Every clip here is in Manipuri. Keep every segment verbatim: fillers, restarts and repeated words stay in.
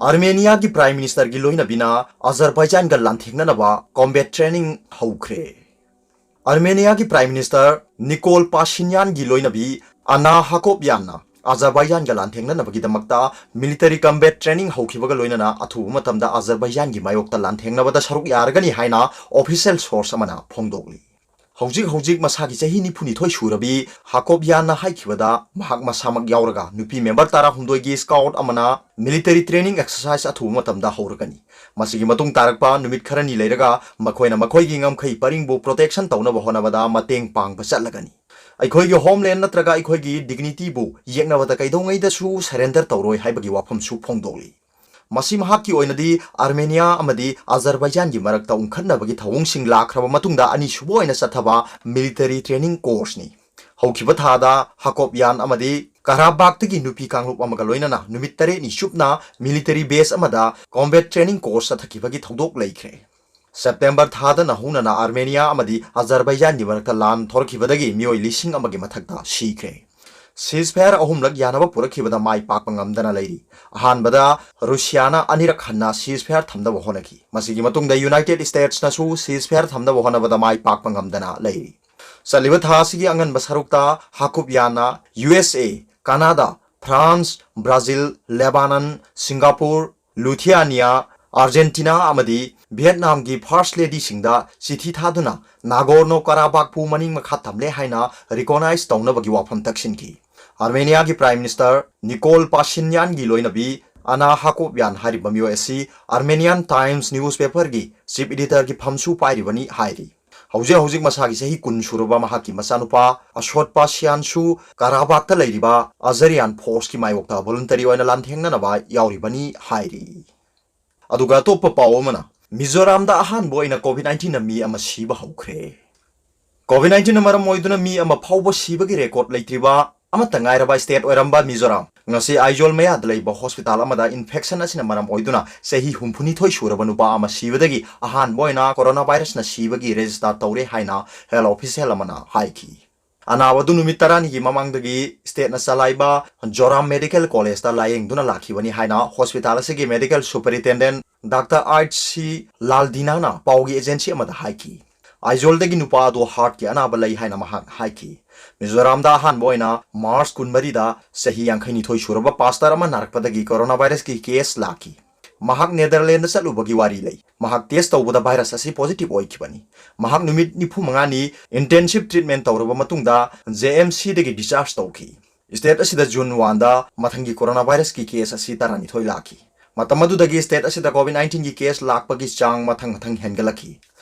ꯑꯥꯔꯃꯦꯅꯤꯌꯥꯒꯤ Prime Ministerꯒꯤ ꯂꯣꯏꯅꯕꯤꯅ ꯑꯖꯔꯕꯥꯏꯖꯥꯟꯒ ꯂꯥꯟꯊꯦꯡꯅꯅꯕ combat training ꯍꯧꯈ꯭ꯔꯦ꯫ ꯑꯥꯔꯃꯦꯅꯤꯌꯥꯒꯤ Prime Minister ꯅꯤꯀꯣꯜ ꯄꯥꯁꯤꯟꯌꯥꯟꯒꯤ ꯂꯣꯏꯅꯕꯤ ꯑꯅꯥ ꯍꯥꯀꯣꯞꯌꯥꯟꯅ ꯑꯖꯔꯕꯥꯏꯖꯥꯟꯒ ꯂꯥꯟꯊꯦꯡꯅꯅꯕꯒꯤꯗꯃꯛꯇ military combat training ꯍꯧꯈꯤꯕꯒ ꯂꯣꯏꯅꯅ ꯑꯊꯨꯕ ꯃꯇꯝꯗ ꯑꯖꯔꯕꯥꯏꯖꯥꯟꯒꯤ ꯃꯥꯌꯣꯛꯇ ꯂꯥꯟꯊꯦꯡꯅꯕꯗ ꯁꯔꯨꯛ ꯌꯥꯔꯒꯅꯤ ꯍꯥꯏꯅ official source ꯑꯃꯅ ꯐꯣꯡꯗꯣꯛꯂꯤ꯫ ꯍꯧꯖꯤꯛ ꯍꯧꯖꯤꯛ ꯃꯁꯥꯒꯤ ꯆꯍꯤ ꯅꯤꯐꯨꯅꯤꯊꯣꯏ ꯁꯨꯔꯕꯤ ꯍꯥꯀꯣꯞꯌꯥꯟꯅ ꯍꯥꯏꯈꯤꯕꯗ, ꯃꯍꯥꯛ ꯃꯁꯥꯃꯛ ꯌꯥꯎꯔꯒ ꯅꯨꯄꯤ member ꯇꯔꯥꯍꯨꯝꯗꯣꯏꯒꯤ scout ꯑꯃꯅ military training exercise ꯑꯊꯨꯕ ꯃꯇꯝꯗ ꯍꯧꯔꯒꯅꯤ꯫ ꯃꯁꯤꯒꯤ ꯃꯇꯨꯡ ꯇꯥꯔꯛꯄ ꯅꯨꯃꯤꯠ ꯈꯔꯅꯤ ꯂꯩꯔꯒ ꯃꯈꯣꯏꯅ ꯃꯈꯣꯏꯒꯤ ꯉꯝꯈꯩ ꯄꯔꯤꯡꯕꯨ protection ꯇꯧꯅꯕ ꯍꯣꯠꯅꯕꯗ ꯃꯇꯦꯡ ꯄꯥꯡꯕ ꯆꯠꯂꯒꯅꯤ꯫ ꯑꯩꯈꯣꯏꯒꯤ homeland ꯅꯠꯇ꯭ꯔꯒ ꯑꯩꯈꯣꯏꯒꯤ dignityꯕꯨ ꯌꯦꯛꯅꯕꯗ ꯀꯩꯗꯧꯉꯩꯗꯁꯨ surrender ꯇꯧꯔꯣꯏ ꯍꯥꯏꯕꯒꯤ ꯋꯥꯐꯝꯁꯨ ꯐꯣꯡꯗꯣꯛꯂꯤ꯫ ꯃꯁꯤ ꯃꯍꯥꯛꯀꯤ ꯑꯣꯏꯅꯗꯤ ꯑꯥꯔꯃꯦꯅꯤꯌꯥ ꯑꯃꯗꯤ ꯑꯖꯔꯕꯥꯏꯖꯥꯟꯒꯤ ꯃꯔꯛꯇ ꯎꯪꯈꯠꯅꯕꯒꯤ ꯊꯧꯑꯣꯡꯁꯤꯡ ꯂꯥꯛꯈ꯭ꯔꯕ ꯃꯇꯨꯡꯗ ꯑꯅꯤꯁꯨꯕ ꯑꯣꯏꯅ ꯆꯠꯊꯕ military training courseꯅꯤ꯫ ꯍꯧꯈꯤꯕ ꯊꯥꯗ ꯍꯥꯀꯣꯞꯌꯥꯟ ꯑꯃꯗꯤ ꯀꯥꯔꯥꯕꯥꯛꯇꯒꯤ ꯅꯨꯄꯤ ꯀꯥꯡꯂꯨꯞ ꯑꯃꯒ ꯂꯣꯏꯅꯅ ꯅꯨꯃꯤꯠ ꯇꯔꯦꯠꯅꯤ ꯆꯨꯞꯅ military base ꯑꯃꯗ combat training course ꯆꯠꯊꯈꯤꯕꯒꯤ ꯊꯧꯗꯣꯛ ꯂꯩꯈ꯭ꯔꯦ꯫ September ꯊꯥꯗꯅ ꯍꯧꯅꯅ ꯑꯥꯔꯃꯦꯅꯤꯌꯥ ꯑꯃꯗꯤ ꯑꯖꯔꯕꯥꯏꯖꯥꯟꯒꯤ ꯃꯔꯛꯇ ꯂꯥꯟ ꯊꯣꯔꯛꯈꯤꯕꯗꯒꯤ ꯃꯤꯑꯣꯏ ꯂꯤꯁꯤꯡ ꯑꯃꯒꯤ ꯃꯊꯛꯇ ꯁꯤꯈ꯭ꯔꯦ꯫ Ceasefire ꯑꯍꯨꯝꯂꯛ ꯌꯥꯅꯕ ꯄꯨꯔꯛꯈꯤꯕꯗ ꯃꯥꯏ ꯄꯥꯛꯄ ꯉꯝꯗꯅ ꯂꯩꯔꯤ꯫ ꯑꯍꯥꯟꯕꯗ ꯔꯨꯁꯤꯌꯥꯅ ꯑꯅꯤꯔꯛ ꯍꯟꯅ ceasefire ꯊꯝꯅꯕ ꯍꯣꯠꯅꯈꯤ꯫ ꯃꯁꯤꯒꯤ ꯃꯇꯨꯡꯗ United Statesꯅꯁꯨ ceasefire ꯊꯝꯅꯕ ꯍꯣꯠꯅꯕꯗ ꯃꯥꯏ ꯄꯥꯛꯄ ꯉꯝꯗꯅ ꯂꯩꯔꯤ꯫ ꯆꯠꯂꯤꯕ ꯊꯥ ꯑꯁꯤꯒꯤ ꯑꯉꯟꯕ ꯁꯔꯨꯛꯇ ꯍꯥꯀꯨꯞꯌꯥꯟꯅ USA, Canada, France, Brazil, Lebanon, Singapore, Lithuania, Argentina ꯑꯃꯗꯤ Vietnamꯒꯤ First Ladyꯁꯤꯡꯗ ꯆꯤꯊꯤ ꯊꯥꯗꯨꯅ ꯅꯥꯒꯣꯔꯅꯣ ꯀꯥꯔꯥꯕꯥꯛꯄꯨ ꯃꯅꯤꯡ ꯃꯈꯥ ꯊꯝꯂꯦ ꯍꯥꯏꯅ recognize ꯇꯧꯅꯕꯒꯤ ꯋꯥꯐꯝ ꯇꯛꯁꯤꯟꯈꯤ꯫ ꯑꯥꯔꯃꯦꯅꯤꯌꯥꯒꯤ Prime Minister ꯅꯤꯀꯣꯜ ꯄꯥꯁꯤꯟꯌꯥꯟꯒꯤ ꯂꯣꯏꯅꯕꯤ ꯑꯅꯥ ꯍꯥꯀꯣꯞꯌꯥꯟ ꯍꯥꯏꯔꯤꯕ ꯃꯤꯑꯣꯏ ꯑꯁꯤ Armenian Times newspaperꯒꯤ chief editorꯒꯤ ꯐꯝꯁꯨ ꯄꯥꯏꯔꯤꯕꯅꯤ ꯍꯥꯏꯔꯤ꯫ ꯍꯧꯖꯤꯛ ꯍꯧꯖꯤꯛ ꯃꯁꯥꯒꯤ ꯆꯍꯤ ꯀꯨꯟ ꯁꯨꯔꯕ ꯃꯍꯥꯛꯀꯤ ꯃꯆꯥꯅꯨꯄꯥ ꯑꯁꯣꯠ ꯄꯥꯁꯤꯌꯥꯟꯁꯨ ꯀꯥꯔꯥꯕꯥꯛꯇ ꯂꯩꯔꯤꯕ Azerian forceꯀꯤ ꯃꯥꯌꯣꯛꯇ voluntary ꯑꯣꯏꯅ ꯂꯥꯟꯊꯦꯡꯅꯅꯕ ꯌꯥꯎꯔꯤꯕꯅꯤ ꯍꯥꯏꯔꯤ꯫ ꯑꯗꯨꯒ ꯑꯇꯣꯞꯄ ꯄꯥꯎ ꯑꯃꯅ, ꯃꯤꯖꯣꯔꯥꯝꯗ ꯑꯍꯥꯟꯕ ꯑꯣꯏꯅ COVID nineteenꯅ ꯃꯤ ꯑꯃ ꯁꯤꯕ ꯍꯧꯈ꯭ꯔꯦ꯫ COVID nineteenꯅ ꯃꯔꯝ ꯑꯣꯏꯗꯨꯅ ꯃꯤ ꯑꯃ ꯐꯥꯎꯕ ꯁꯤꯕꯒꯤ record ꯂꯩꯇ꯭ꯔꯤꯕ ꯑꯃꯠꯇ ꯉꯥꯏꯔꯕ state ꯑꯣꯏꯔꯝꯕ ꯃꯤꯖꯣꯔꯥꯝ꯫ ꯉꯁꯤ ꯑꯥꯏꯖꯣꯜ ꯃꯌꯥꯗ ꯂꯩꯕ hospital ꯑꯃꯗ infection ꯑꯁꯤꯅ ꯃꯔꯝ ꯑꯣꯏꯗꯨꯅ ꯆꯍꯤ ꯍꯨꯝꯐꯨꯅꯤꯊꯣꯏ ꯁꯨꯔꯕ ꯅꯨꯄꯥ ꯑꯃ ꯁꯤꯕꯗꯒꯤ ꯑꯍꯥꯟꯕ ꯑꯣꯏꯅ coronavirusꯅ ꯁꯤꯕꯒꯤ register ꯇꯧꯔꯦ ꯍꯥꯏꯅ health official ꯑꯃꯅ ꯍꯥꯏꯈꯤ꯫ ꯑꯅꯥꯕ ꯑꯗꯨ ꯅꯨꯃꯤꯠ ꯇꯔꯥꯅꯤꯒꯤ ꯃꯃꯥꯡꯗꯒꯤ stateꯅ ꯆꯂꯥꯏꯕ ꯖꯣꯔꯥꯝ Medical Collegeꯇ ꯂꯥꯌꯦꯡꯗꯨꯅ ꯂꯥꯛꯈꯤꯕꯅꯤ ꯍꯥꯏꯅ hospital ꯑꯁꯤꯒꯤ medical superintendent Doctor H C Laldinaꯅ ꯄꯥꯎꯒꯤ agency ꯑꯃꯗ ꯍꯥꯏꯈꯤ꯫ ꯑꯥꯏꯖꯣꯜꯗꯒꯤ ꯅꯨꯄꯥ ꯑꯗꯨ heartꯀꯤ ꯑꯅꯥꯕ ꯂꯩ ꯍꯥꯏꯅ ꯃꯍꯥꯛꯅ ꯍꯥꯏꯈꯤ꯫ ꯃꯤꯖꯣꯔꯥꯝꯗ ꯑꯍꯥꯟꯕ ꯑꯣꯏꯅ March ꯀꯨꯟꯃꯔꯤꯗ ꯆꯍꯤ ꯌꯥꯡꯈꯩꯅꯤꯊꯣꯏ ꯁꯨꯔꯕ pastor ꯑꯃ ꯅꯥꯔꯛꯄꯗꯒꯤ coronavirusꯀꯤ case ꯂꯥꯛꯈꯤ꯫ ꯃꯍꯥꯛ Netherlandꯗ ꯆꯠꯂꯨꯕꯒꯤ ꯋꯥꯔꯤ ꯂꯩ꯫ ꯃꯍꯥꯛ test ꯇꯧꯕꯗ virus ꯑꯁꯤ positive ꯑꯣꯏꯈꯤꯕꯅꯤ꯫ ꯃꯍꯥꯛ ꯅꯨꯃꯤꯠ ꯅꯤꯐꯨ ꯃꯉꯥꯅꯤ intensive treatment ꯇꯧꯔꯕ ꯃꯇꯨꯡꯗ JMCꯗꯒꯤ discharge ꯇꯧꯈꯤ꯫ State ꯑꯁꯤꯗ June oneꯗ ꯃꯊꯪꯒꯤ coronavirusꯀꯤ case ꯑꯁꯤ ꯇꯔꯥꯅꯤꯊꯣꯏ ꯂꯥꯛꯈꯤ꯫ ꯃꯇꯝ ꯑꯗꯨꯗꯒꯤ state ꯑꯁꯤꯗ COVID nineteenꯒꯤ case ꯂꯥꯛꯄꯒꯤ ꯆꯥꯡ ꯃꯊꯪ ꯃꯊꯪ ꯍꯦꯟꯒꯠꯂꯛꯈꯤ꯫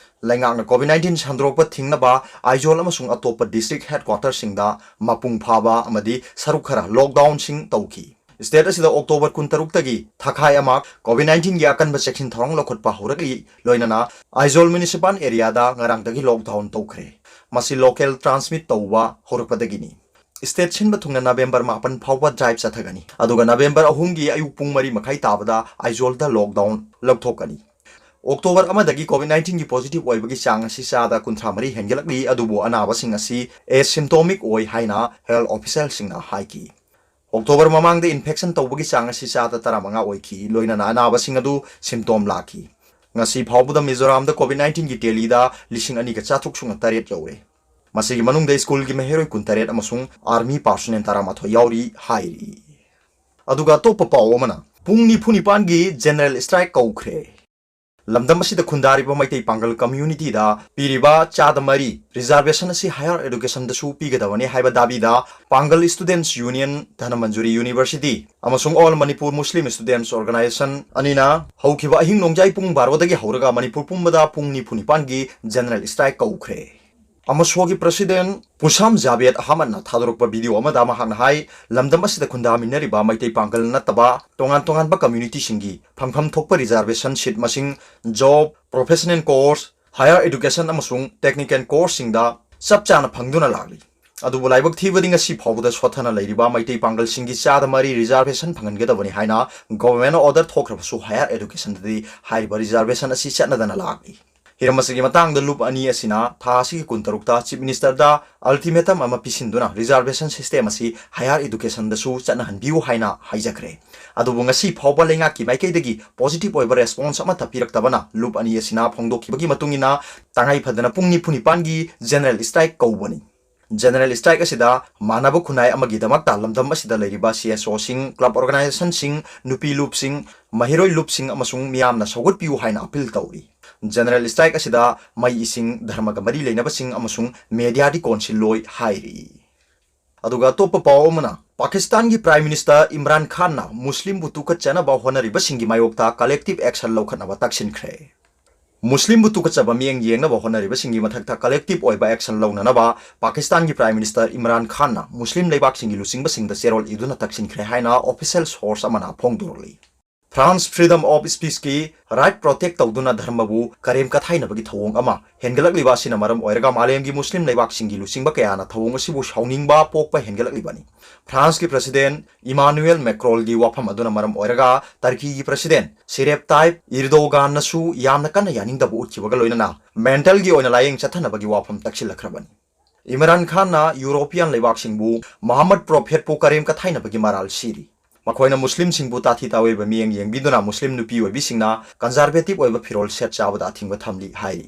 ꯂꯩꯉꯥꯛꯅ COVID nineteen ꯁꯟꯗꯣꯔꯛꯄ ꯊꯤꯡꯅꯕ ꯑꯥꯏꯖꯣꯜ ꯑꯃꯁꯨꯡ ꯑꯇꯣꯞꯄ district headquarterꯁꯤꯡꯗ ꯃꯄꯨꯡ ꯐꯥꯕ ꯑꯃꯗꯤ ꯁꯔꯨꯛ ꯈꯔ lockdownꯁꯤꯡ ꯇꯧꯈꯤ꯫ State ꯑꯁꯤꯗ October ꯀꯨꯟꯇꯔꯨꯛꯇꯒꯤ ꯊꯥꯈꯥꯏ ꯑꯃ COVID nineteenꯒꯤ ꯑꯀꯟꯕ ꯆꯦꯛꯁꯤꯟ ꯊꯧꯔꯥꯡ ꯂꯧꯈꯠꯄ ꯍꯧꯔꯛꯂꯤ, ꯂꯣꯏꯅꯅ ꯑꯥꯏꯖꯣꯜ municipal areaꯗ ꯉꯔꯥꯡꯗꯒꯤ lockdown ꯇꯧꯈ꯭ꯔꯦ꯫ ꯃꯁꯤ local transmit ꯇꯧꯕ ꯍꯧꯔꯛꯄꯗꯒꯤꯅꯤ꯫ State ꯁꯤꯟꯕ ꯊꯨꯡꯅ November ꯃꯥꯄꯟ ꯐꯥꯎꯕ drive ꯆꯠꯊꯒꯅꯤ, ꯑꯗꯨꯒ November ꯑꯍꯨꯝꯒꯤ ꯑꯌꯨꯛ ꯄꯨꯡ ꯃꯔꯤ ꯃꯈꯥꯏ ꯇꯥꯕꯗ ꯑꯥꯏꯖꯣꯜꯗ lockdown ꯂꯧꯊꯣꯛꯀꯅꯤ꯫ October ꯑꯃꯗꯒꯤ COVID nineteenꯒꯤ positive ꯑꯣꯏꯕꯒꯤ ꯆꯥꯡ ꯑꯁꯤ ꯆꯥꯗ ꯀꯨꯟꯊ꯭ꯔꯥ ꯃꯔꯤ ꯍꯦꯟꯒꯠꯂꯛꯂꯤ, ꯑꯗꯨꯕꯨ ꯑꯅꯥꯕꯁꯤꯡ ꯑꯁꯤ asymptomatic ꯑꯣꯏ ꯍꯥꯏꯅ health officialꯁꯤꯡꯅ ꯍꯥꯏꯈꯤ꯫ October ꯃꯃꯥꯡꯗ infection ꯇꯧꯕꯒꯤ ꯆꯥꯡ ꯑꯁꯤ ꯆꯥꯗ ꯇꯔꯥꯃꯉꯥ ꯑꯣꯏꯈꯤ, ꯂꯣꯏꯅꯅ ꯑꯅꯥꯕꯁꯤꯡ ꯑꯗꯨ symptom ꯂꯥꯛꯈꯤ꯫ ꯉꯁꯤ ꯐꯥꯎꯕꯗ ꯃꯤꯖꯣꯔꯥꯝꯗ COVID nineteenꯒꯤ tallyꯗ ꯂꯤꯁꯤꯡ ꯑꯅꯤꯒ ꯆꯥꯇ꯭ꯔꯨꯛ ꯁꯨꯞꯅ ꯇꯔꯦꯠ ꯌꯧꯔꯦ꯫ ꯃꯁꯤꯒꯤ ꯃꯅꯨꯡꯗ schoolꯒꯤ ꯃꯍꯩꯔꯣꯏ ꯀꯨꯟꯇꯔꯦꯠ ꯑꯃꯁꯨꯡ army personnel ꯇꯔꯥꯃꯥꯊꯣꯏ ꯌꯥꯎꯔꯤ ꯍꯥꯏꯔꯤ꯫ ꯑꯗꯨꯒ ꯑꯇꯣꯞꯄ ꯄꯥꯎ ꯑꯃꯅ, ꯄꯨꯡ ꯅꯤꯐꯨ ꯅꯤꯄꯥꯟꯒꯤ general strike ꯀꯧꯈ꯭ꯔꯦ꯫ ꯂꯝꯗꯝ ꯑꯁꯤꯗ ꯈꯨꯟꯗꯥꯔꯤꯕ ꯃꯩꯇꯩ ꯄꯥꯡꯒꯜ communityꯗ ꯄꯤꯔꯤꯕ ꯆꯥꯗ ꯃꯔꯤ reservation ꯑꯁꯤ higher educationꯗꯁꯨ ꯄꯤꯒꯗꯕꯅꯤ ꯍꯥꯏꯕ ꯗꯥꯕꯤꯗ Pangal Students Union, Dhanmanjuri University ꯑꯃꯁꯨꯡ All Manipur Muslim Students Organization ꯑꯅꯤꯅ ꯍꯧꯈꯤꯕ ꯑꯍꯤꯡ ꯅꯣꯡꯖꯥꯏ ꯄꯨꯡ ꯕꯥꯔꯣꯗꯒꯤ ꯍꯧꯔꯒ ꯃꯅꯤꯄꯨꯔ ꯄꯨꯝꯕꯗ ꯄꯨꯡ ꯅꯤꯐꯨ ꯅꯤꯄꯥꯟꯒꯤ general strike ꯀꯧꯈ꯭ꯔꯦ꯫ ꯑꯃꯁꯣꯒꯤ president ꯄꯨꯁꯥꯝ Javed ꯑꯍꯃꯗꯅ ꯊꯥꯗꯣꯔꯛꯄ video ꯑꯃꯗ ꯃꯍꯥꯛꯅ ꯍꯥꯏ, ꯂꯝꯗꯝ ꯑꯁꯤꯗ ꯈꯨꯟꯗꯥꯃꯤꯟꯅꯔꯤꯕ ꯃꯩꯇꯩ ꯄꯥꯡꯒꯜ ꯅꯠꯇꯕ ꯇꯣꯉꯥꯟ ꯇꯣꯉꯥꯟꯕ communityꯁꯤꯡꯒꯤ ꯐꯪꯐꯝ ꯊꯣꯛꯄ reservation seat ꯃꯁꯤꯡ, job, professional course, higher education ꯑꯃꯁꯨꯡ technical courseꯁꯤꯡꯗ ꯆꯞ ꯆꯥꯅ ꯐꯪꯗꯨꯅ ꯂꯥꯛꯂꯤ꯫ ꯑꯗꯨꯕꯨ ꯂꯥꯏꯕꯛ ꯊꯤꯕꯗꯤ ꯉꯁꯤ ꯐꯥꯎꯕꯗ ꯁꯣꯠꯊꯅ ꯂꯩꯔꯤꯕ ꯃꯩꯇꯩ ꯄꯥꯡꯒꯜꯁꯤꯡꯒꯤ ꯆꯥꯗ ꯃꯔꯤ reservation ꯐꯪꯍꯟꯒꯗꯕꯅꯤ ꯍꯥꯏꯅ governmentꯅ order ꯊꯣꯛꯈ꯭ꯔꯕꯁꯨ higher educationꯗꯗꯤ ꯍꯥꯏꯔꯤꯕ reservation ꯑꯁꯤ ꯆꯠꯅꯗꯅ ꯂꯥꯛꯂꯤ꯫ ꯍꯤꯔꯝ ꯑꯁꯤꯒꯤ ꯃꯇꯥꯡꯗ ꯂꯨꯞ ꯑꯅꯤ ꯑꯁꯤꯅ ꯊꯥ ꯑꯁꯤꯒꯤ ꯀꯨꯟꯇꯔꯨꯛꯇ Chief Ministerꯗ ultimatum ꯑꯃ ꯄꯤꯁꯤꯟꯗꯨꯅ reservation system ꯑꯁꯤ higher educationꯗꯁꯨ ꯆꯠꯅꯍꯟꯕꯤꯌꯨ ꯍꯥꯏꯅ ꯍꯥꯏꯖꯈ꯭ꯔꯦ꯫ ꯑꯗꯨꯕꯨ ꯉꯁꯤ ꯐꯥꯎꯕ ꯂꯩꯉꯥꯛꯀꯤ ꯃꯥꯏꯀꯩꯗꯒꯤ positive ꯑꯣꯏꯕ response ꯑꯃꯠꯇ ꯄꯤꯔꯛꯇꯕꯅ ꯂꯨꯞ ꯑꯅꯤ ꯑꯁꯤꯅ ꯐꯣꯡꯗꯣꯛꯈꯤꯕꯒꯤ ꯃꯇꯨꯡ ꯏꯟꯅ ꯇꯉꯥꯏ ꯐꯗꯅ ꯄꯨꯡ ꯅꯤꯐꯨ ꯅꯤꯄꯥꯟꯒꯤ general strike ꯀꯧꯕꯅꯤ꯫ General strike ꯑꯁꯤꯗ ꯃꯥꯟꯅꯕ ꯈꯨꯟꯅꯥꯏ ꯑꯃꯒꯤꯗꯃꯛꯇ ꯂꯝꯗꯝ ꯑꯁꯤꯗ ꯂꯩꯔꯤꯕ CSOꯁꯤꯡ, club organizationꯁꯤꯡ, ꯅꯨꯄꯤ ꯂꯨꯞꯁꯤꯡ, ꯃꯍꯩꯔꯣꯏ ꯂꯨꯞꯁꯤꯡ ꯑꯃꯁꯨꯡ ꯃꯤꯌꯥꯝꯅ ꯁꯧꯒꯠꯄꯤꯌꯨ ꯍꯥꯏꯅ appeal ꯇꯧꯔꯤ꯫ General strike ꯑꯁꯤꯗ ꯃꯩ ꯏꯁꯤꯡ, ꯙꯔꯃꯒ ꯃꯔꯤ ꯂꯩꯅꯕꯁꯤꯡ ꯑꯃꯁꯨꯡ mediaꯗꯤ ꯀꯣꯟꯁꯤꯜꯂꯣꯏ ꯍꯥꯏꯔꯤ꯫ ꯑꯗꯨꯒ ꯑꯇꯣꯞꯄ ꯄꯥꯎ ꯑꯃꯅ, ꯄꯥꯀꯤꯁꯇꯥꯟꯒꯤ Prime Minister ꯏꯝꯔꯥꯟ ꯈꯥꯟꯅ ꯃꯨꯁꯂꯤꯝꯕꯨ ꯇꯨꯀꯠꯆꯅꯕ ꯍꯣꯠꯅꯔꯤꯕꯁꯤꯡꯒꯤ ꯃꯥꯌꯣꯛꯇ collective action ꯂꯧꯈꯠꯅꯕ ꯇꯛꯁꯤꯟꯈ꯭ꯔꯦ꯫ ꯃꯨꯁꯂꯤꯝꯕꯨ ꯇꯨꯀꯠꯆꯕ ꯃꯤꯠꯌꯦꯡ ꯌꯦꯡꯅꯕ ꯍꯣꯠꯅꯔꯤꯕꯁꯤꯡꯒꯤ ꯃꯊꯛꯇ collective ꯑꯣꯏꯕ action ꯂꯧꯅꯅꯕ ꯄꯥꯀꯤꯁꯇꯥꯟꯒꯤ Prime Minister ꯏꯝꯔꯥꯟ ꯈꯥꯟꯅ ꯃꯨꯁꯂꯤꯝ ꯂꯩꯕꯥꯛꯁꯤꯡꯒꯤ ꯂꯨꯆꯤꯡꯕꯁꯤꯡꯗ ꯆꯦꯔꯣꯜ ꯏꯗꯨꯅ ꯇꯛꯁꯤꯟꯈ꯭ꯔꯦ ꯍꯥꯏꯅ official source ꯑꯃꯅ ꯐꯣꯡꯗꯣꯔꯛꯂꯤ꯫ France freedom of speechꯀꯤ right protect ꯇꯧꯗꯨꯅ ꯙꯔꯃꯕꯨ ꯀꯔꯦꯝ ꯀꯊꯥꯏꯅꯕꯒꯤ ꯊꯧꯑꯣꯡ ꯑꯃ ꯍꯦꯟꯒꯠꯂꯛꯂꯤꯕ ꯑꯁꯤꯅ ꯃꯔꯝ ꯑꯣꯏꯔꯒ ꯃꯥꯂꯦꯝꯒꯤ ꯃꯨꯁꯂꯤꯝ ꯂꯩꯕꯥꯛꯁꯤꯡꯒꯤ ꯂꯨꯆꯤꯡꯕ ꯀꯌꯥꯅ ꯊꯧꯑꯣꯡ ꯑꯁꯤꯕꯨ ꯁꯥꯎꯅꯤꯡꯕ ꯄꯣꯛꯄ ꯍꯦꯟꯒꯠꯂꯛꯂꯤꯕꯅꯤ꯫ Franceꯀꯤ President Emmanuel Macronꯒꯤ ꯋꯥꯐꯝ ꯑꯗꯨꯅ ꯃꯔꯝ ꯑꯣꯏꯔꯒ Turkeyꯒꯤ President Recep Tayyip Erdoganꯅꯁꯨ ꯌꯥꯝꯅ ꯀꯟꯅ ꯌꯥꯅꯤꯡꯗꯕ ꯎꯠꯈꯤꯕꯒ ꯂꯣꯏꯅꯅ mentalꯒꯤ ꯑꯣꯏꯅ ꯂꯥꯌꯦꯡ ꯆꯠꯊꯅꯕꯒꯤ ꯋꯥꯐꯝ ꯇꯛꯁꯤꯜꯂꯛꯈ꯭ꯔꯕꯅꯤ꯫ ꯏꯝꯔꯥꯟ ꯈꯥꯟꯅ European ꯂꯩꯕꯥꯛꯁꯤꯡꯕꯨ Muhammad Prophetꯄꯨ ꯀꯔꯦꯝ ꯀꯊꯥꯏꯅꯕꯒꯤ ꯃꯔꯥꯜ ꯁꯤꯔꯤ꯫ ꯃꯈꯣꯏꯅ ꯃꯨꯁꯂꯤꯝꯁꯤꯡꯕꯨ ꯇꯥꯊꯤ ꯇꯥꯑꯣꯏꯕ ꯃꯤꯠꯌꯦꯡ ꯌꯦꯡꯕꯤꯗꯨꯅ ꯃꯨꯁꯂꯤꯝ ꯅꯨꯄꯤ ꯑꯣꯏꯕꯤꯁꯤꯡꯅ conservative ꯑꯣꯏꯕ ꯐꯤꯔꯣꯜ ꯁꯦꯠ ꯆꯥꯕꯗ ꯑꯊꯤꯡꯕ ꯊꯝꯂꯤ ꯍꯥꯏꯔꯤ꯫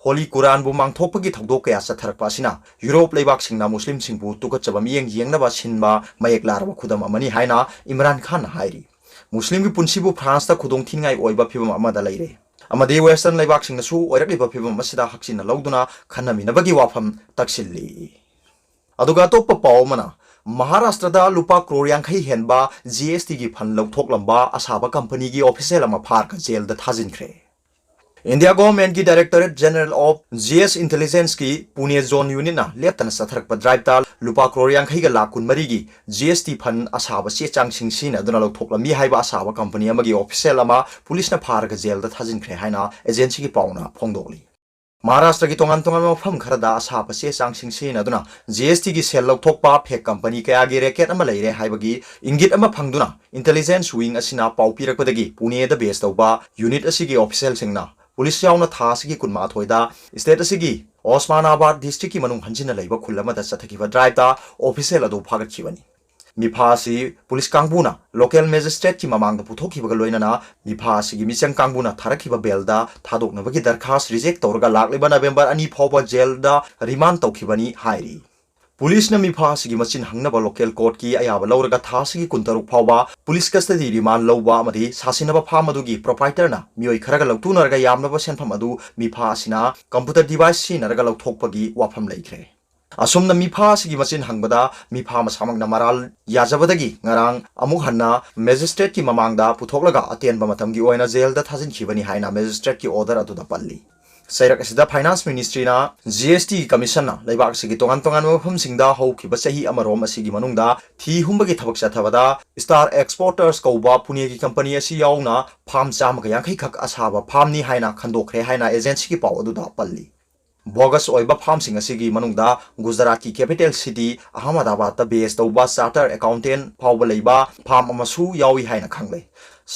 Holy Quranꯕꯨ ꯃꯥꯡꯊꯣꯛꯄꯒꯤ ꯊꯧꯗꯣꯛ ꯀꯌꯥ ꯆꯠꯊꯔꯛꯄ ꯑꯁꯤꯅ ꯌꯨꯔꯣꯞ ꯂꯩꯕꯥꯛꯁꯤꯡꯅ ꯃꯨꯁꯂꯤꯝꯁꯤꯡꯕꯨ ꯇꯨꯀꯠꯆꯕ ꯃꯤꯠꯌꯦꯡ ꯌꯦꯡꯅꯕ ꯁꯤꯟꯕ ꯃꯌꯦꯛ ꯂꯥꯔꯕ ꯈꯨꯗꯝ ꯑꯃꯅꯤ ꯍꯥꯏꯅ ꯏꯝꯔꯥꯟ ꯈꯥꯟꯅ ꯍꯥꯏꯔꯤ꯫ ꯃꯨꯁꯂꯤꯝꯒꯤ ꯄꯨꯟꯁꯤꯕꯨ Franceꯇ ꯈꯨꯗꯣꯡ ꯊꯤꯅꯤꯡꯉꯥꯏ ꯑꯣꯏꯕ ꯐꯤꯚꯝ ꯑꯃꯗ ꯂꯩꯔꯦ ꯑꯃꯗꯤ Western ꯂꯩꯕꯥꯛꯁꯤꯡꯅꯁꯨ ꯑꯣꯏꯔꯛꯂꯤꯕ ꯐꯤꯚꯝ ꯑꯁꯤꯗ ꯍꯛꯆꯤꯟꯅ ꯂꯧꯗꯨꯅ ꯈꯟꯅꯃꯤꯟꯅꯕꯒꯤ ꯋꯥꯐꯝ ꯇꯛꯁꯤꯜꯂꯤ꯫ ꯑꯗꯨꯒ ꯑꯇꯣꯞꯄ ꯄꯥꯎ ꯑꯃꯅ, ꯃꯍꯥꯔꯥꯁꯇ꯭ꯔꯗ ꯂꯨꯄꯥ ꯀ꯭ꯔꯣꯔ ꯌꯥꯡꯈꯩ ꯍꯦꯟꯕ GSTꯒꯤ fund ꯂꯧꯊꯣꯛꯂꯝꯕ ꯑꯁꯥꯕ companyꯒꯤ official ꯑꯃ ꯐꯥꯔꯒ jailꯗ ꯊꯥꯖꯤꯟꯈ꯭ꯔꯦ꯫ India governmentꯀꯤ Directorate General of GS Intelligenceꯀꯤ Pune Zone Unitꯅ ꯂꯦꯞꯇꯅ ꯆꯠꯊꯔꯛꯄ driveꯇ ꯂꯨꯄꯥ ꯀ꯭ꯔꯣꯔ ꯌꯥꯡꯈꯩꯒ ꯂꯥꯈ ꯀꯨꯟꯃꯔꯤꯒꯤ GST fund ꯑꯁꯥꯕ ꯆꯦ ꯆꯥꯡꯁꯤꯡ ꯁꯤꯖꯤꯟꯅꯗꯨꯅ ꯂꯧꯊꯣꯛꯂꯝꯃꯤ ꯍꯥꯏꯕ ꯑꯁꯥꯕ company ꯑꯃꯒꯤ official ꯑꯃ ꯄꯨꯂꯤꯁꯅ ꯐꯥꯔꯒ jailꯗ ꯊꯥꯖꯤꯟꯈ꯭ꯔꯦ ꯍꯥꯏꯅ agencyꯒꯤ ꯄꯥꯎꯅ ꯐꯣꯡꯗꯣꯛꯂꯤ꯫ ꯃꯍꯥꯔꯥꯁꯇ꯭ꯔꯒꯤ ꯇꯣꯉꯥꯟ ꯇꯣꯉꯥꯟꯕ ꯃꯐꯝ ꯈꯔꯗ ꯑꯁꯥꯕ ꯆꯦ ꯆꯥꯡꯁꯤꯡ ꯁꯤꯖꯤꯟꯅꯗꯨꯅ GSTꯒꯤ ꯁꯦꯜ ꯂꯧꯊꯣꯛꯄ fake company ꯀꯌꯥꯒꯤ racket ꯑꯃ ꯂꯩꯔꯦ ꯍꯥꯏꯕꯒꯤ ꯏꯪꯒꯤꯠ ꯑꯃ ꯐꯪꯗꯨꯅ intelligence wing ꯑꯁꯤꯅ ꯄꯥꯎ ꯄꯤꯔꯛꯄꯗꯒꯤ Puneꯗ base ꯇꯧꯕ unit ꯑꯁꯤꯒꯤ officialꯁꯤꯡꯅ ꯄꯨꯂꯤꯁ ꯌꯥꯎꯅ ꯊꯥ ꯑꯁꯤꯒꯤ ꯀꯨꯟꯃꯥꯊꯣꯏꯗ state ꯑꯁꯤꯒꯤ ꯑꯣꯁꯃꯥꯅꯥꯕꯥꯗ districtꯀꯤ ꯃꯅꯨꯡ ꯍꯟꯖꯤꯟꯅ ꯂꯩꯕ ꯈꯨꯜ ꯑꯃꯗ ꯆꯠꯊꯈꯤꯕ driveꯇ official ꯑꯗꯨ ꯐꯥꯒꯠꯈꯤꯕꯅꯤ꯫ ꯃꯤꯐꯥ ꯑꯁꯤ ꯄꯨꯂꯤꯁ ꯀꯥꯡꯕꯨꯅ local magistrateꯀꯤ ꯃꯃꯥꯡꯗ ꯄꯨꯊꯣꯛꯈꯤꯕꯒ ꯂꯣꯏꯅꯅ ꯃꯤꯐꯥ ꯑꯁꯤꯒꯤ ꯃꯤꯆꯪ ꯀꯥꯡꯕꯨꯅ ꯊꯥꯔꯛꯈꯤꯕ bailꯗ ꯊꯥꯗꯣꯛꯅꯕꯒꯤ ꯗꯔꯈꯥꯁ reject ꯇꯧꯔꯒ ꯂꯥꯛꯂꯤꯕ November ꯑꯅꯤ ꯐꯥꯎꯕ jailꯗ remand ꯇꯧꯈꯤꯕꯅꯤ ꯍꯥꯏꯔꯤ꯫ ꯄꯨꯂꯤꯁꯅ ꯃꯤꯐꯥ ꯑꯁꯤꯒꯤ ꯃꯆꯤꯟ ꯍꯪꯅꯕ local courtꯀꯤ ꯑꯌꯥꯕ ꯂꯧꯔꯒ ꯊꯥ ꯑꯁꯤꯒꯤ ꯀꯨꯟꯇꯔꯨꯛ ꯐꯥꯎꯕ police custody remand ꯂꯧꯕ ꯑꯃꯗꯤ ꯁꯥꯁꯤꯟꯅꯕ farm ꯑꯗꯨꯒꯤ proprietorꯅ ꯃꯤꯑꯣꯏ ꯈꯔꯒ ꯂꯧꯇꯨꯅꯔꯒ ꯌꯥꯝꯂꯕ ꯁꯦꯟꯐꯝ ꯑꯗꯨ ꯃꯤꯐꯥ ꯑꯁꯤꯅ computer device ꯁꯤꯖꯤꯟꯅꯔꯒ ꯂꯧꯊꯣꯛꯄꯒꯤ ꯋꯥꯐꯝ ꯂꯩꯈ꯭ꯔꯦ꯫ ꯑꯁꯨꯝꯅ ꯃꯤꯐꯥ ꯑꯁꯤꯒꯤ ꯃꯆꯤꯟ ꯍꯪꯕꯗ ꯃꯤꯐꯥ ꯃꯁꯥꯃꯛꯅ ꯃꯔꯥꯜ ꯌꯥꯖꯕꯗꯒꯤ ꯉꯔꯥꯡ ꯑꯃꯨꯛ ꯍꯟꯅ magistrateꯀꯤ ꯃꯃꯥꯡꯗ ꯄꯨꯊꯣꯛꯂꯒ ꯑꯇꯦꯟꯕ ꯃꯇꯝꯒꯤ ꯑꯣꯏꯅ jailꯗ ꯊꯥꯖꯤꯟꯈꯤꯕꯅꯤ ꯍꯥꯏꯅ magistrateꯀꯤ order ꯑꯗꯨꯗ ꯄꯜꯂꯤ꯫ ꯆꯩꯔꯛ ꯑꯁꯤꯗ Finance Ministryꯅ GST Commissionꯅ ꯂꯩꯕꯥꯛ ꯑꯁꯤꯒꯤ ꯇꯣꯉꯥꯟ ꯇꯣꯉꯥꯟꯕ ꯃꯐꯝꯁꯤꯡꯗ ꯍꯧꯈꯤꯕ ꯆꯍꯤ ꯑꯃꯔꯣꯝ ꯑꯁꯤꯒꯤ ꯃꯅꯨꯡꯗ ꯊꯤ ꯍꯨꯝꯕꯒꯤ ꯊꯕꯛ ꯆꯠꯊꯕꯗ Star Exporters ꯀꯧꯕ ꯄꯨꯅꯦꯒꯤ company ꯑꯁꯤ ꯌꯥꯎꯅ farm ꯆꯥꯝꯃꯒ ꯌꯥꯡꯈꯩ ꯈꯛ ꯑꯁꯥꯕ farmꯅꯤ ꯍꯥꯏꯅ ꯈꯟꯗꯣꯛꯈ꯭ꯔꯦ ꯍꯥꯏꯅ agencyꯒꯤ ꯄꯥꯎ ꯑꯗꯨꯗ ꯄꯜꯂꯤ꯫ Bogus ꯑꯣꯏꯕ farmꯁꯤꯡ ꯑꯁꯤꯒꯤ ꯃꯅꯨꯡꯗ ꯒꯨꯖꯔꯥꯠꯀꯤ capital city ꯑꯍꯃꯗꯥꯕꯥꯗꯇ base ꯇꯧꯕ chartered accountant ꯐꯥꯎꯕ ꯂꯩꯕ farm ꯑꯃꯁꯨ ꯌꯥꯎꯏ ꯍꯥꯏꯅ ꯈꯪꯂꯦ꯫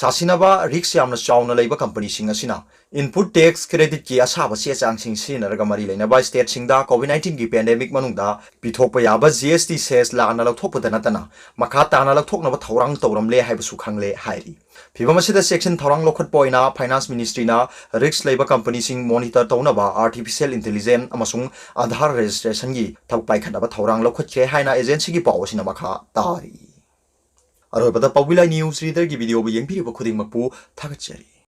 ꯁꯥꯁꯤꯟꯅꯕ risk ꯌꯥꯝꯅ ꯆꯥꯎꯅ ꯂꯩꯕ companyꯁꯤꯡ ꯑꯁꯤꯅ input tax creditꯀꯤ ꯑꯁꯥꯕ ꯆꯦ ꯆꯥꯡꯁꯤꯡ ꯁꯤꯖꯤꯟꯅꯔꯒ ꯃꯔꯤ ꯂꯩꯅꯕ stateꯁꯤꯡꯗ COVID nineteenꯒꯤ pandemic ꯃꯅꯨꯡꯗ ꯄꯤꯊꯣꯛꯄ ꯌꯥꯕ GST cess ꯂꯥꯟꯅ ꯂꯧꯊꯣꯛꯄꯗ ꯅꯠꯇꯅ ꯃꯈꯥ ꯇꯥꯅ ꯂꯧꯊꯣꯛꯅꯕ ꯊꯧꯔꯥꯡ ꯇꯧꯔꯝꯂꯦ ꯍꯥꯏꯕꯁꯨ ꯈꯪꯂꯦ ꯍꯥꯏꯔꯤ꯫ ꯐꯤꯚꯝ ꯑꯁꯤꯗ ꯆꯦꯛꯁꯤꯟ ꯊꯧꯔꯥꯡ ꯂꯧꯈꯠꯄ ꯑꯣꯏꯅ Finance Ministryꯅ risk ꯂꯩꯕ companyꯁꯤꯡ monitor ꯇꯧꯅꯕ artificial intelligence ꯑꯃꯁꯨꯡ Aadhaar registrationꯒꯤ ꯊꯕꯛ ꯄꯥꯏꯈꯠꯅꯕ ꯊꯧꯔꯥꯡ ꯂꯧꯈꯠꯈ꯭ꯔꯦ ꯍꯥꯏꯅ agencyꯒꯤ ꯄꯥꯎ ꯑꯁꯤꯅ ꯃꯈꯥ ꯇꯥꯔꯤ꯫ ꯑꯔꯣꯏꯕꯗ ꯄꯥꯎꯕꯤ ꯂꯥꯏ news readerꯒꯤ videoꯕꯨ ꯌꯦꯡꯕꯤꯔꯤꯕ ꯈꯨꯗꯤꯡꯃꯛꯄꯨ ꯊꯥꯒꯠꯆꯔꯤ꯫